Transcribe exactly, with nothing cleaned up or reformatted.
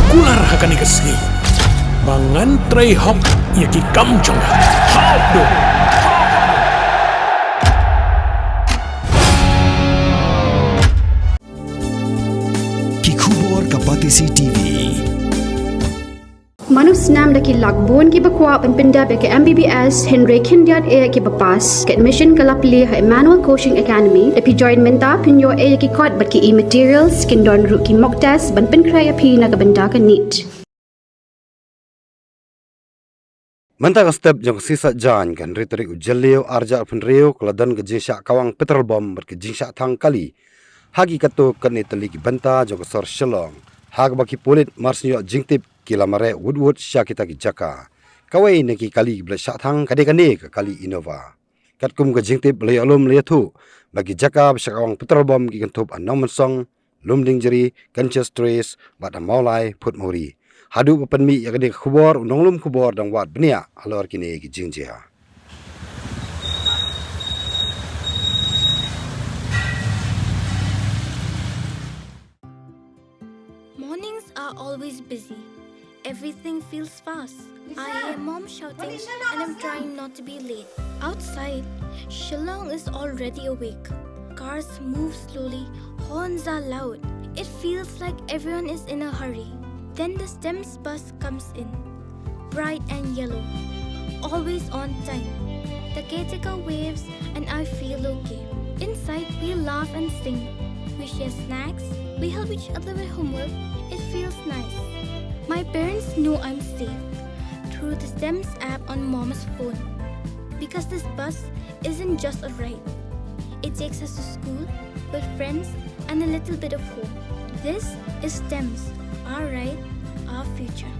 Kular ha kane ka sngi ba ngan trei hok ïa ki kam jong nga. Hap dum. Ki khubor ka Batesi T V. Mano snam da ki lak bun kiba kwah ban pyndep ïa ka M B B S hynrei khyndiat eh kiba pass. Ka admission ka la plie ha Emmanuel Coaching Academy. Lada phi join mynta phin ïoh eh ïa ki kot bad ki e-materials, kin don ruh ki mock test ban pynkhreh ïa phi na ka bynta ka NEET. Mynta ka step jong ka sngi Saitjaiñ ka hynriew tarik u Jylliew arhajar arphew hynriew ka la don ka jingshah kawang petrol bomb bad ka jingshah thang kali ha ki katto katne tylli ki bynta jong ka sor Shillong, ha kaba ki pulit mar shu ïoh jingtip ki la mareh wut wut sha kita ki jaka. Kawei na ki kali kiba la shah thang ka dei kane ka kali Innova. Katkum ka jingtip ba la ïoh lum la ïathuh ba ki jaka ba shah kawang petrol bomb ki kynthup ha Nongmynsong, Lumdiengjri, Kynshas Trace bad ha Mawlai Phutmawri. Haduh ba pynmih ïa kane ka khubor u nonglum khubor dang wad bniah halor kine ki jingjia. Mornings are always busy. Everything feels fast. I hear mom shouting and I'm trying not to be late. Outside, Shillong is already awake. Cars move slowly, horns are loud. It feels like everyone is in a hurry. Then the STEMS bus comes in, bright and yellow, always on time. The caretaker waves and I feel okay. Inside, we laugh and sing. We share snacks. We help each other with homework. It feels nice. My parents know I'm safe through the STEMS app on mom's phone. Because this bus isn't just a ride, it takes us to school, with friends, and a little bit of hope. This is STEMS, our ride, our future.